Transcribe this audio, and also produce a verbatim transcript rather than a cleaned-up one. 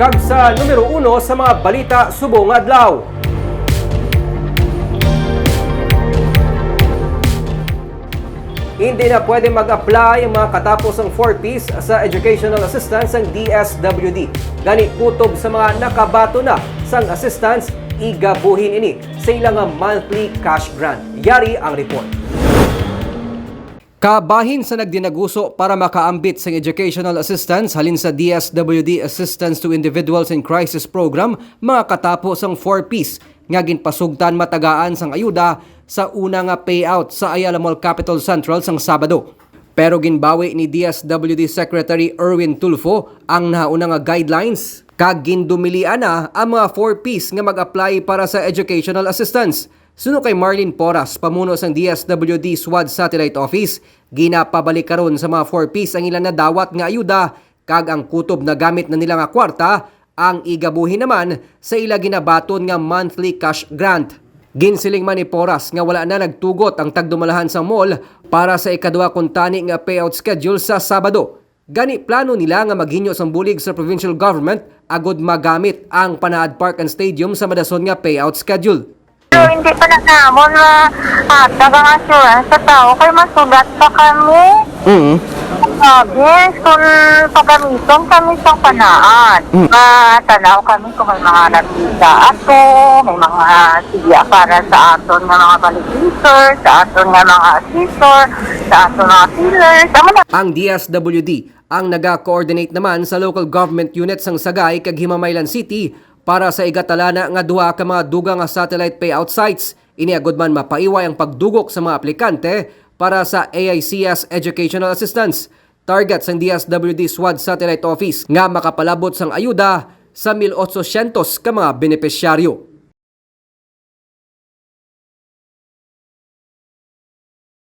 Kag sa numero uno sa mga balita subong nga adlaw. Hindi na pwede mag-apply ang mga katapos ang four Ps sa educational assistance sang D S W D. Gani, kutob sa mga nakabaton na sang assistance, igabuhin ini sa ila nga monthly cash grant. Yari ang report. Kabahin sa nagdinaguso para makaambit sang educational assistance halin sa D S W D Assistance to Individuals in Crisis Program, mga katapo sang four Ps nga ginpasugtan matagaan sang ayuda sa una nga payout sa Ayala Mall Capitol Central sang Sabado. Pero ginbawi ni D S W D Secretary Erwin Tulfo ang nahauna nga guidelines, kag gindumilian na ang mga four Ps nga mag-apply para sa educational assistance. Suno kay Marlene Poras, pamuno sang D S W D SWAD Satellite Office, ginapabalik karon sa mga four Ps ang ilang nadawat nga ayuda, kag ang kutob na gamit na nila nga kwarta ang igabuhi naman sa ila ginabaton nga monthly cash grant. Ginsiling man ni Poras nga wala na nagtugot ang tagdumalahan sang mall para sa ikaduha kuntani nga payout schedule sa Sabado. Gani, plano nila nga maghinyo sang bulig sa provincial government agod magamit ang Panaad Park and Stadium sa madason nga payout schedule. Pero hindi pa na namon mahatag ang assurance sa tao kay masugat pa kami. Mm. Province, kung pagamiton kami sa Panaad, mm, matanaw kami kung may mga nagkita ato, may mga siya para sa aton nga mga validator, sa aton nga mga assessor, sa aton mga fillers. Amo na. Ang D S W D ang naga-coordinate naman sa local government unit sang Sagay kag Himamaylan City para sa igatalana nga duha ka mga dugang nga satellite payout sites. Ini agud man mapaiway ang pagdugok sa mga aplikante para sa A I C S educational assistance. Target sang D S W D SWAD Satellite Office nga makapalabot sang ayuda sa mil ochocientos ka mga benepisyaryo.